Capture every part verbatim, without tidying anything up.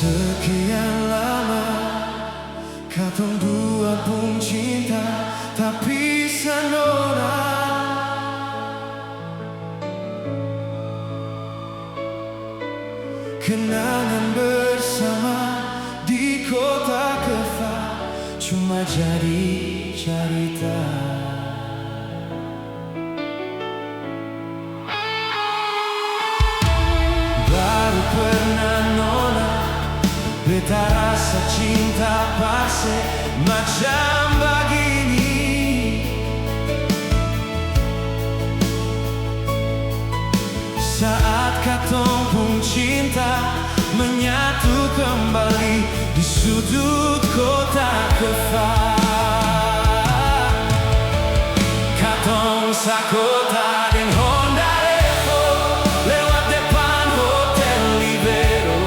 Sekian lama katong dua pung cinta, tapi sa nona, kenangan bersama di kota Kefa cuma jadi carita. Baru pernah nona, beta rasa cinta parse macam bagini. Saat katong pung cinta menyatu kembali di sudut kota Kefa. Katong sakota deng Honda Revo, lewat depan Hotel Libero,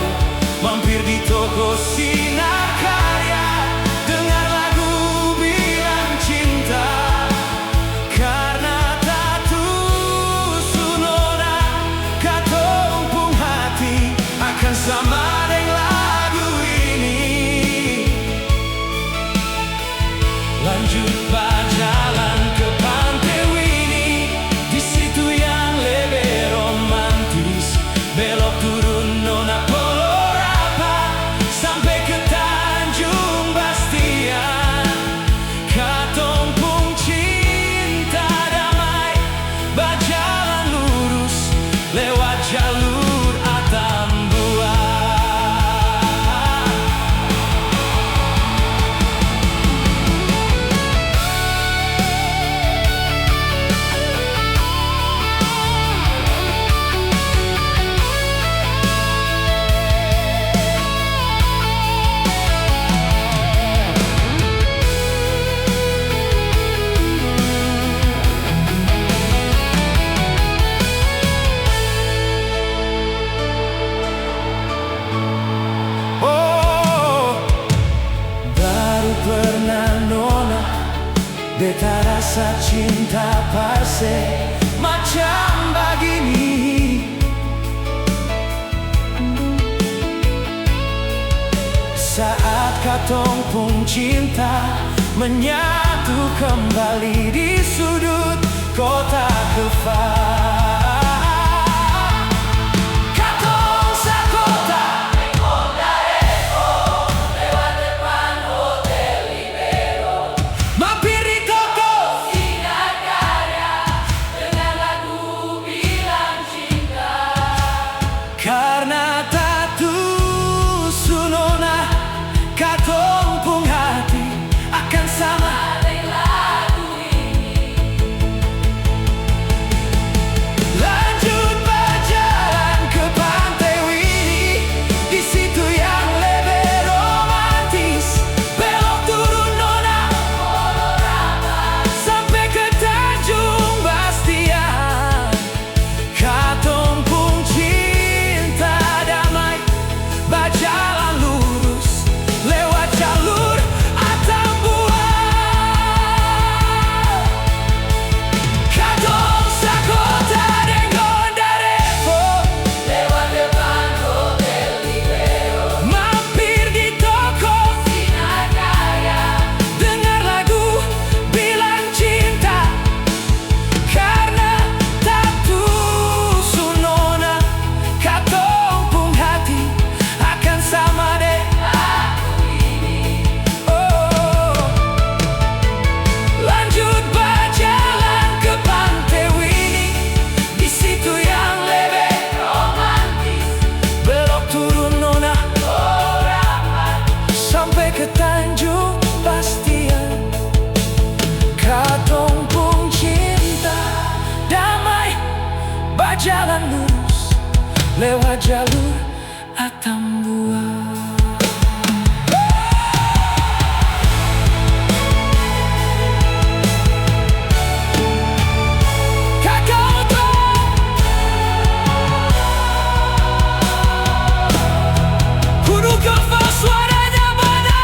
mampir di toko Sinar Karya, dengar lagu Bilang Cinta. Karna tatu su nona, katong pung hati akan sama deng lagu ini. Lanjut bajalan ke Pante Wini, di situ yang lebe romantis. Belok turun nona Polo Rapa, sampe ke Tanjung Bastian. Katong pung cinta damai bajalan lurus lewat jalur Atambua. Oh, baru pernah nona, beta rasa cinta parse macam bagini. Saat katong pung cinta menyatu kembali di sudut kota Kefa. Katong sakota, lewat depan Hotel Libero, mampir di toko Sinar Karya, dengar lagu Bilang Cinta. Karna tatu su nona, katong pung hati akan sama deng lagu ini. Lanjut bajalan ke Pante Wini, di situ yang lebe romantis. Belok turun nona, sampe ke Tanjung Bastian. Katong pung cinta damai bajalan lurus lewat jalur Atambua. Katong sakota deng Honda Revo, lewat depan Hotel Libero, mampir di toko Sinar Karya, dengar lagu Bilang Cinta. Karna tatu su nona, katong pung hati akan sama deng lagu ini. Oh. Lanjut bajalan ke Pante Wini, di situ yang lebe romantis. Belok turun nona, sampe ke Tanjung Bastian. Katong pung cinta damai bajalan lurus lewat jalur Atambua. Kakak Oto, Gunung Kava suaranya bada.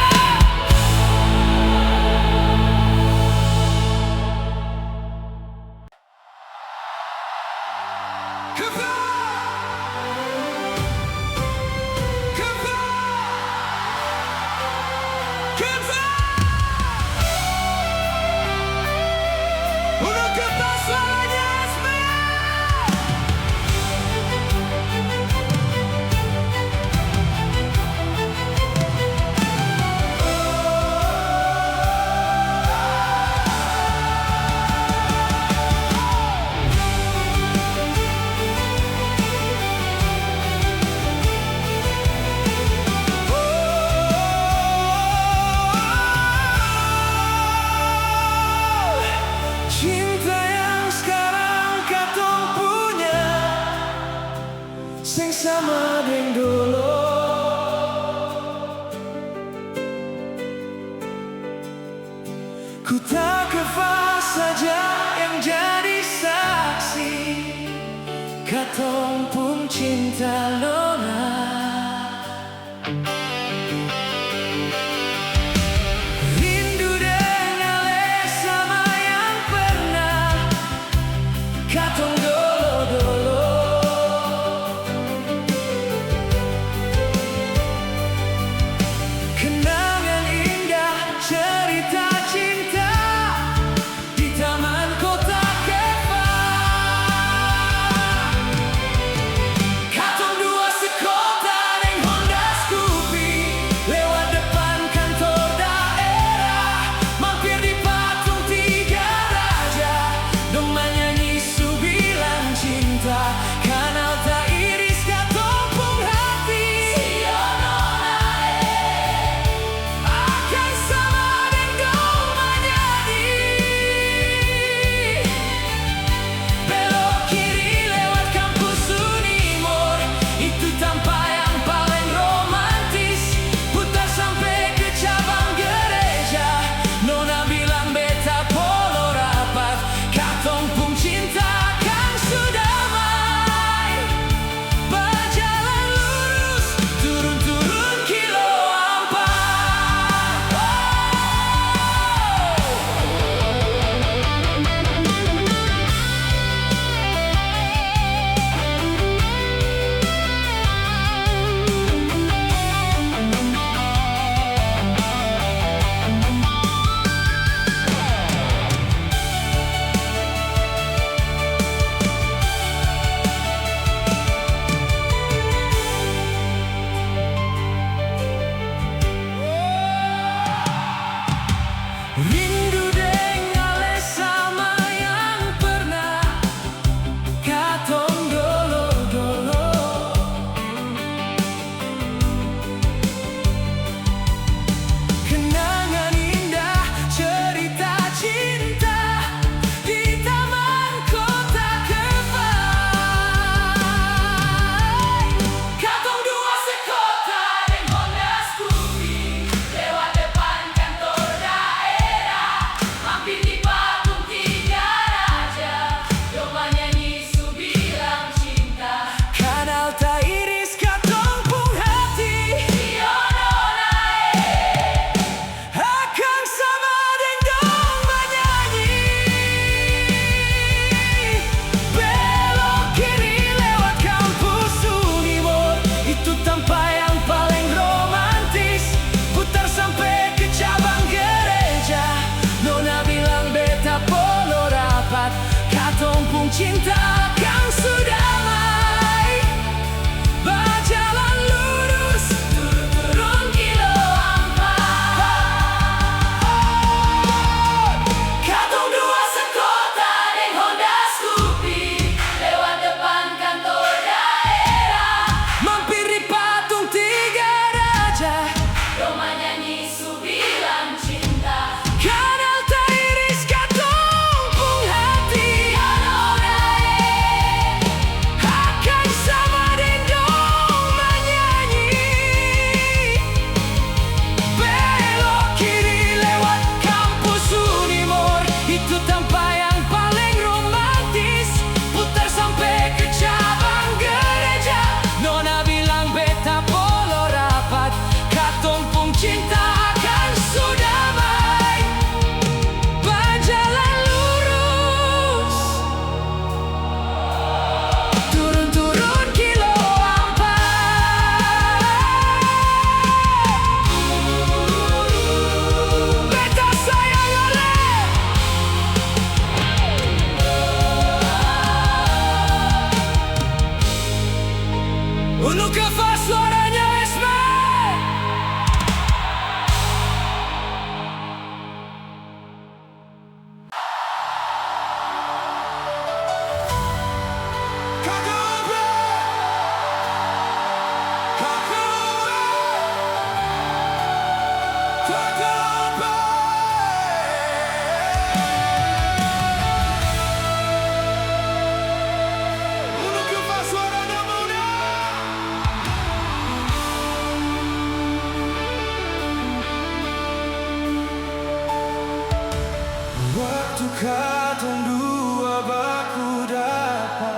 Katong dua baku dapa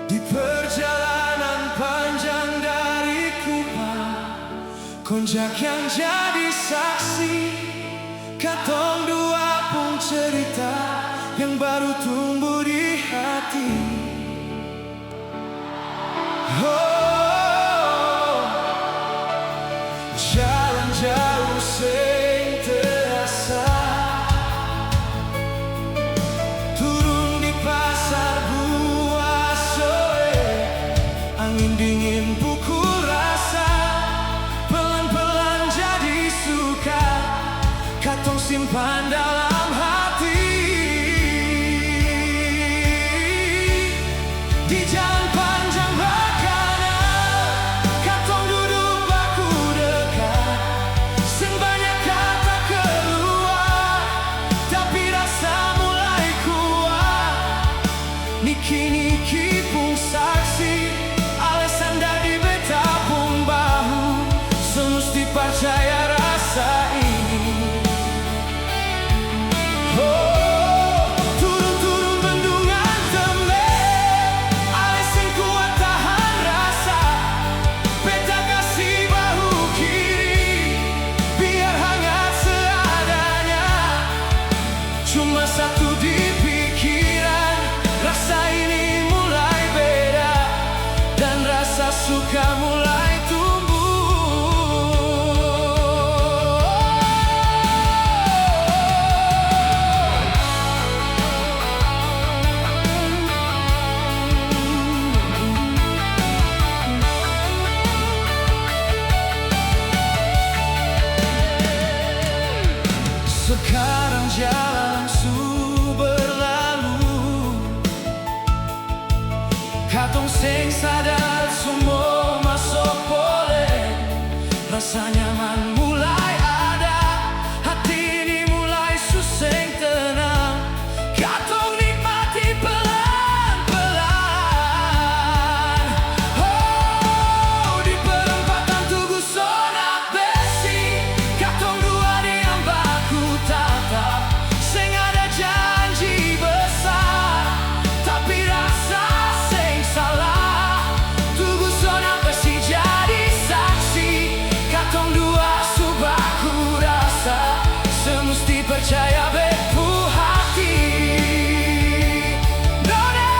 di perjalanan panjang dari Kupang. Konjak yang jadi saksi katong dua pung cerita yang baru tumbuh di hati. Oh, jalan jauh seng terasa. Turun di Pasar Buah Soe, angin dingin pukul rasa. Pelan-pelan jadi suka, katong simpan dalam hati. Di jalan panjang bakana, katong dudu baku dekat. Seng banya kata keluar, tapi rasa mulai kuat. Niki-niki pung saksi, ale sanda di beta pung bahu. Se musti parcaya rasa ini. Oh, turun-turun bendungan Tembe, ale seng kuat tahan rasa. Beta kasi bahu kiri, biar hangat seadanya. Cuma satu di pikiran, rasa ini mulai beda, dan rasa suka mulai tumbuh. Sekarang jalan su berlalu, katong seng sadar su mo maso poleng. Rasa nyaman mulai ada, hati ini mulai su seng tenang. Katong nikmati pelan-pelan. Oh, di perempatan Tugu Sonak Besi, katong dua diam baku tatap. Seng ada janji besar, tapi rasa seng salah. Tugu Sonak Besi jadi saksi, katong dua su baku rasa. Se musti percaya beta pung hati. Nona,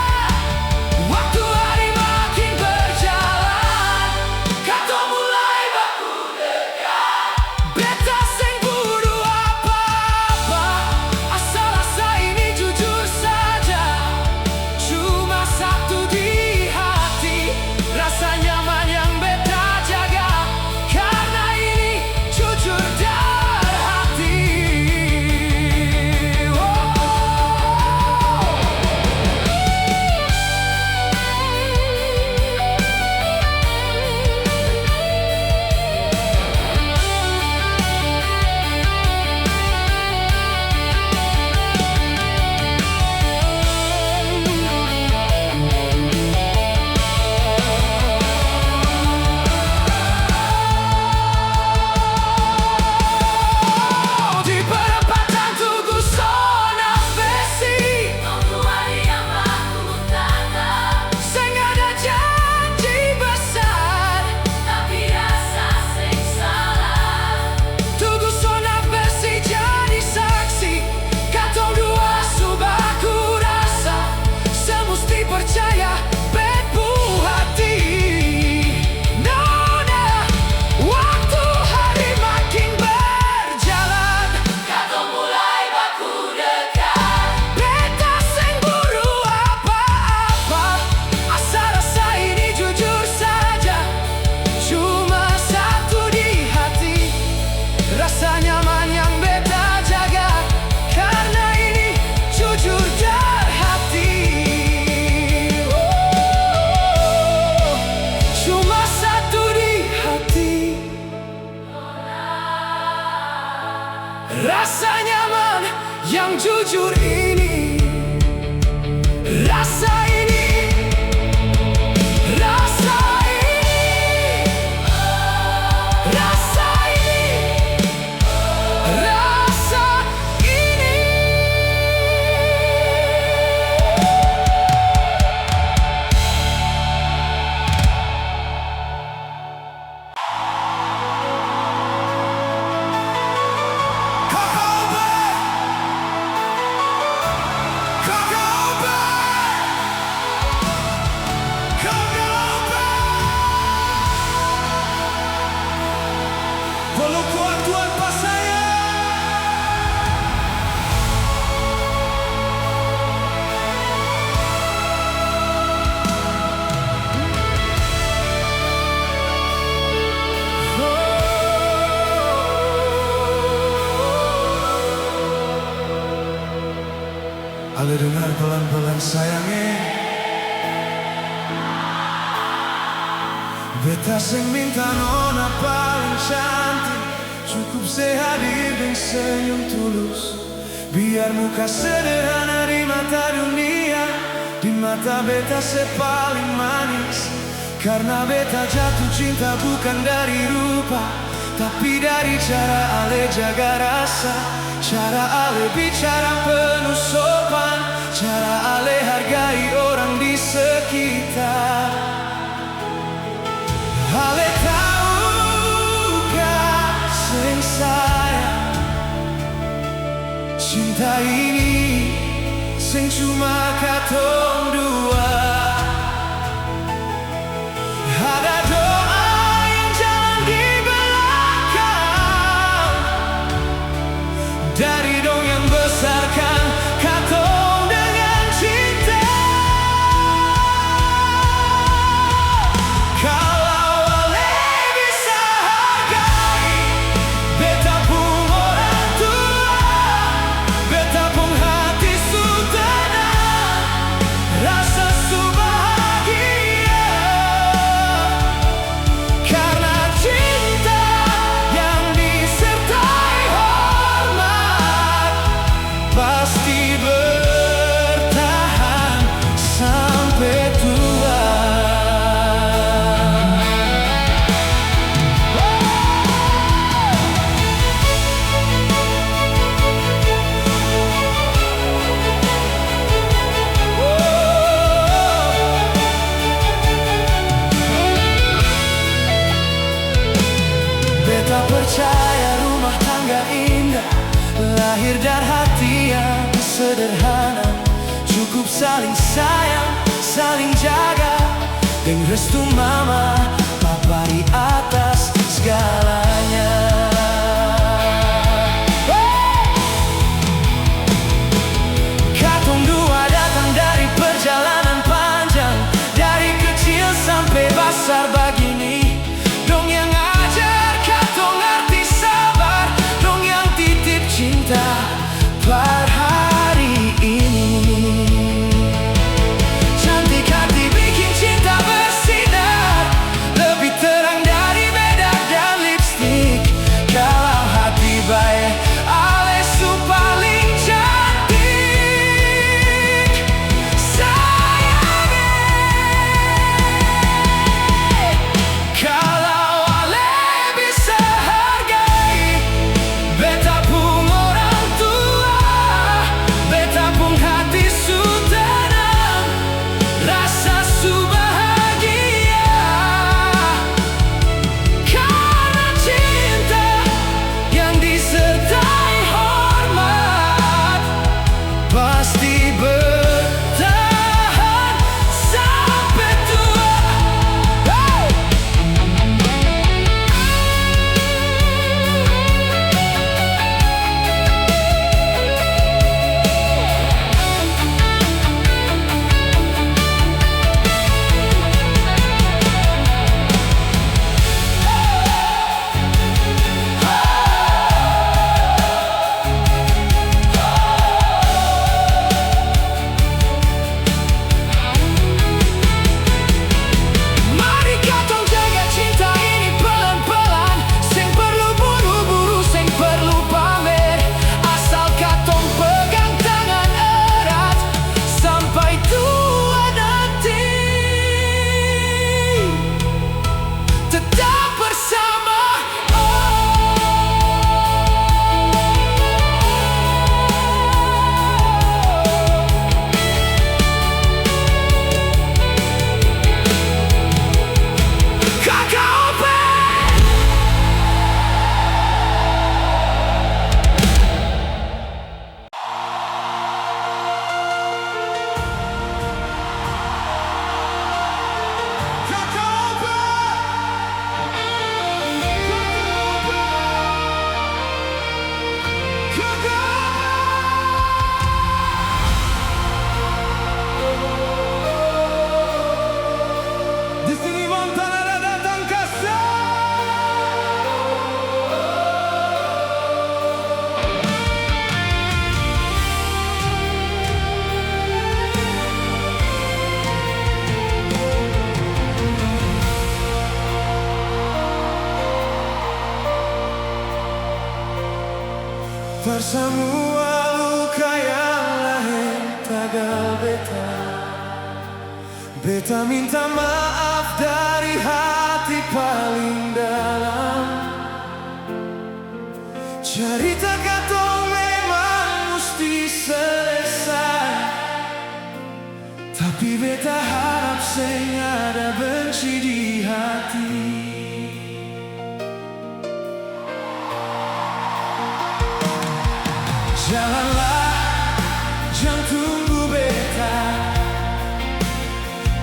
waktu hari makin berjalan, katong mulai baku dekat. Beta seng buru apa-apa, asal rasa ini jujur saja. Cuma satu di hati, rasa nyaman yang beta jaga. Karna ini jujur dari hati. Oh. Di perempatan Tugu Sonak Besi, seng ada janji besar, tapi rasa seng salah. Tugu Sonak Besi jadi saksi, katong dua su baku rasa. Se musti percaya beta pung hati. Nona, waktu hari makin berjalan, katong mulai baku dekat. Beta seng buru apa-apa, asal rasa ini jujur saja. Cuma satu di hati, rasa nyaman yang beta jaga. Karna ini jujur dari hati. Oh, cuma satu di hati. Rasa nyaman yang jujur ini. Rasa ini. Rasa ini. Rasa ini. Rasa ini Dengar palang-palang sayang e. Beta seng minta nona paling cantik, cukup se hadir deng senyum tulus. Biar muka sederhana di mata dunia, di mata beta se paling manis. Karna beta jatuh cinta bukan dari rupa, tapi dari cara ale jaga rasa, cara ale bicara penuh sopan, cara ale hargai orang di sekitar. Ale tau ka seng sayang, cinta ini seng cuma katong dua. Ada doa yang jalan di belakang dari dong yang besarkan katong dengan cinta. Kalau ale bisa hargai beta pung orang tua, beta pung hati su tenang, rasa su bahagia. Karna cinta yang disertai hormat pasti bertahan sampe tua. Beta percaya rumah tangga indah lahir dari hati yang sederhana, cukup saling sayang, saling jaga, deng restu mama, papa di atas segalanya. Katong dua datang dari perjalanan panjang, dari kecil sampe basar bagini. Dong yang ajar katong arti sabar, dong yang titip cinta par hari ini. Cantik hati biking cinta bersinar, Par samua luka yang lae tagal beta, beta minta maaf dari hati paling dalam. Carita katong memang musti selesai, tapi beta harap seng ada benci di hati. Jalanlah, jang tunggu beta.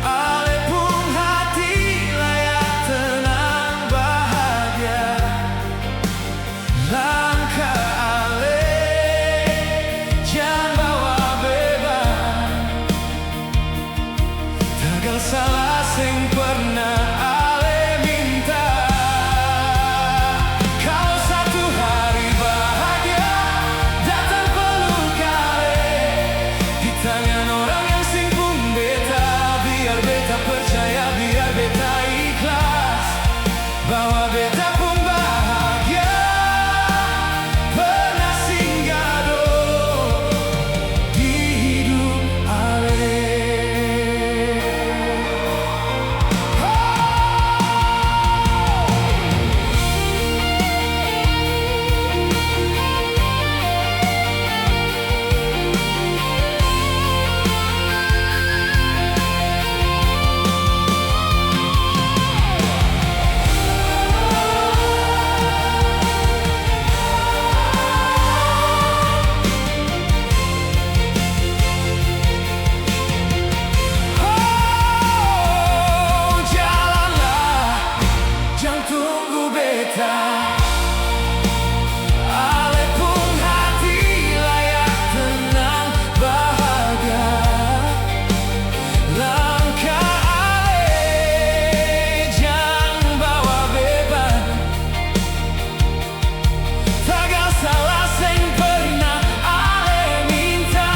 Ale pung hati layak tenang bahagia. Langkah ale jang bawa beban. Tagal salah seng pernah ale minta. Kalo satu hari bahagia datang peluk ale, di tangan orang yang seng pung beta, biar beta percaya, biar beta ikhlas, bahwa beta pung bahagia pernah singgah dolo di hidup ale. Oh, jalanlah, jang tunggu beta. Ale pung hati layak tenang bahagia. Langkah ale jang bawa beban. Tagal salah seng pernah ale minta.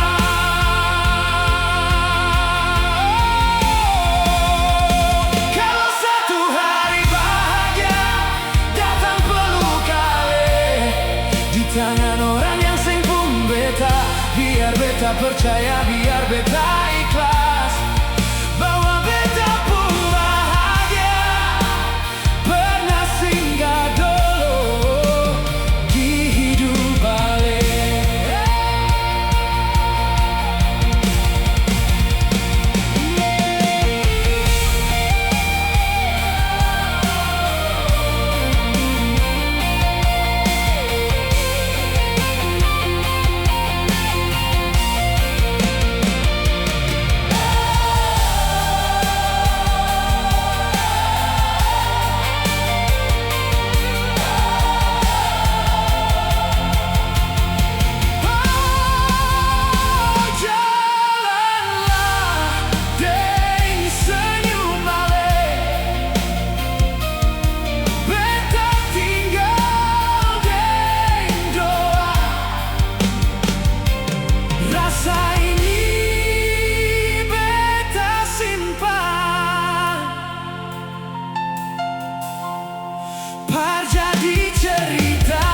Kalo satu hari bahagia datang peluk ale, di tangan orang yang seng pung beta, biar beta percaya, biar beta ikhlas, bahwa beta pung bahagia pernah singgah dolo di hidup ale. Jalanlah deng senyum ale, beta tinggal deng doa. Rasa ini beta simpan, par jadi cerita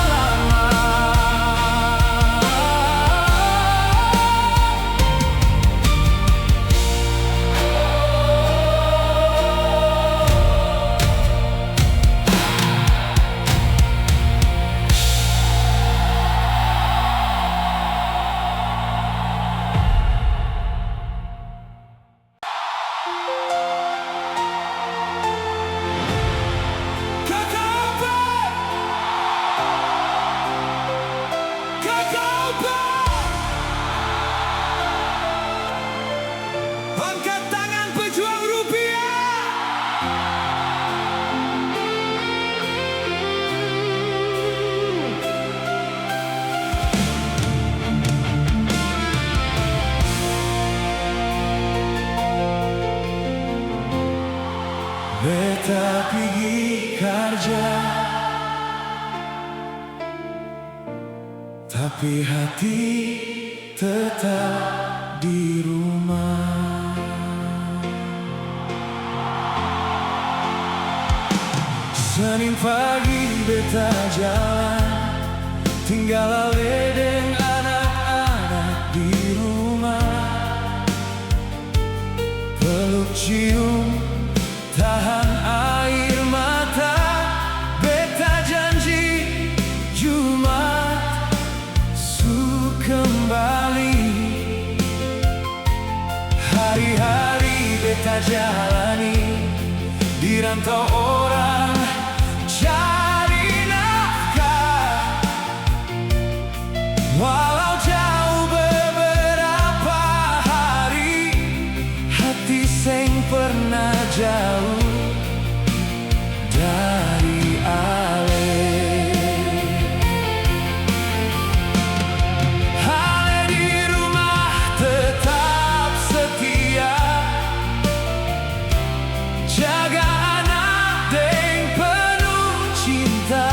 lama. Kakaopat! Kakaopat! Angkat tangan pejuang rupiah! Beta pigi karja, tapi hati tetap di rumah. Senin pagi beta jalan, Tinggal ale deng anak-anak di rumah. Peluk, cium, tahan air mata. Beta janji Jumat su kembali. Hari-hari beta jalani di rantau orang cari nafkah. Walau jauh beberapa hari, hati seng pernah jauh dari ale. Ale di rumah tetap setia, jaga anak deng penuh cinta.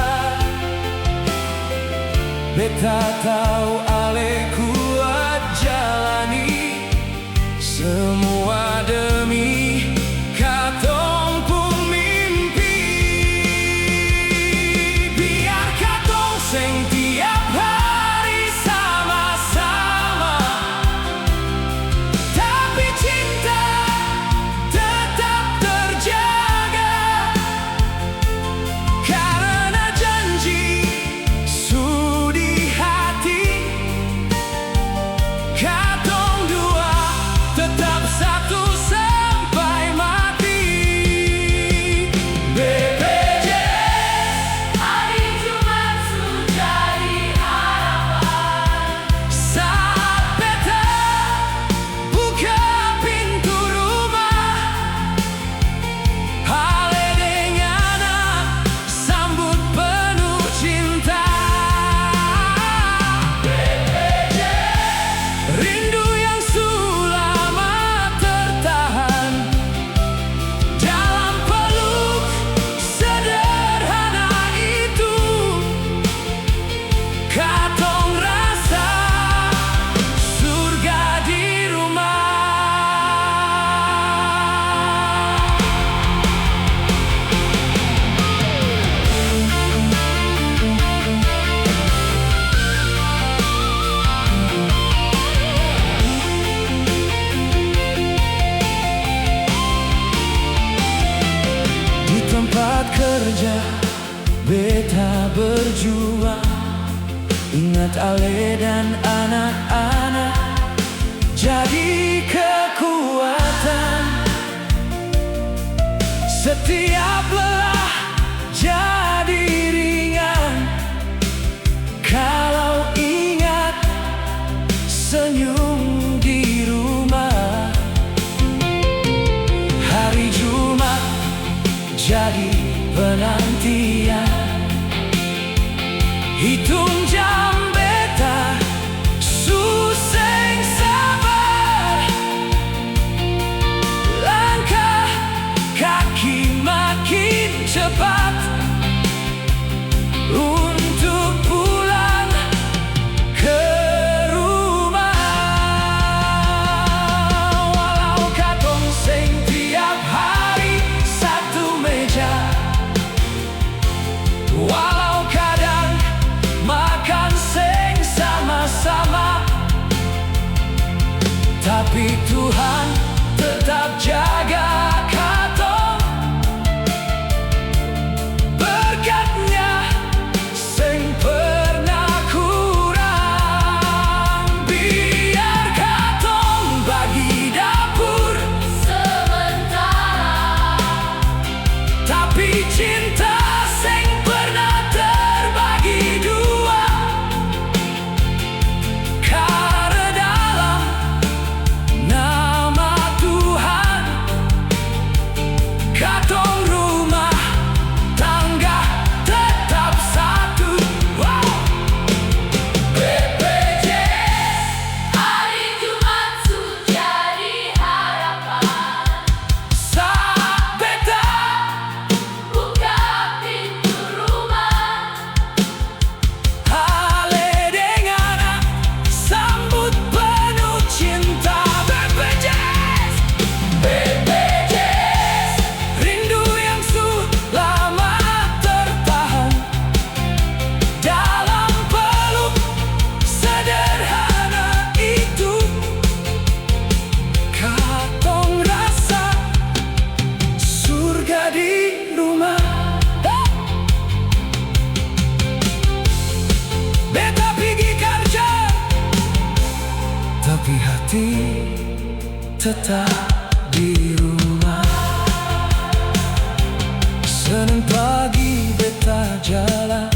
Beta tau ale kuat jalani semua demi katong pung mimpi. Biar katong seng tiap hari sama-sama, tapi cinta tetap terjaga. Karena janji su di hati, katong dua tetap satu sampai mati. B P J S, hari Jumat su jadi harapan. Saat beta buka pintu rumah, ale deng anak sambut penuh cinta. Rindu yang su lama tertahan dalam peluk sederhana itu. Katong rasa surga di rumah. Di tempat kerja, beta berjuang, ingat ale dan anak-anak jadi kekuatan. Setiap lelah jadi ringan kalau ingat senyum di rumah. Hari Jumat jadi penantian. Hitung jam, beta su seng sabar. Langkah kaki makin cepat untuk pulang ke rumah. Walau katong seng tiap hari satu meja, walau kadang makan seng sama-sama, tapi Tuhan tetap jaga katong. tetap di rumah. Senin pagi beta jalan,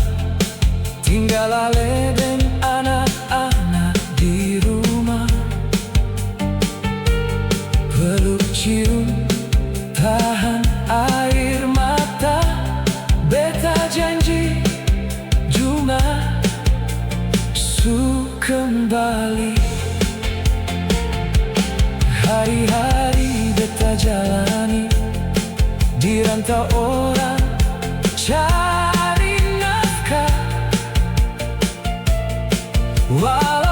tinggal ale deng anak-anak di rumah. Peluk cium, tahan air mata, beta janji Jumat su kembali. Hari-hari beta jalani di rantau orang cari nafkah. Walau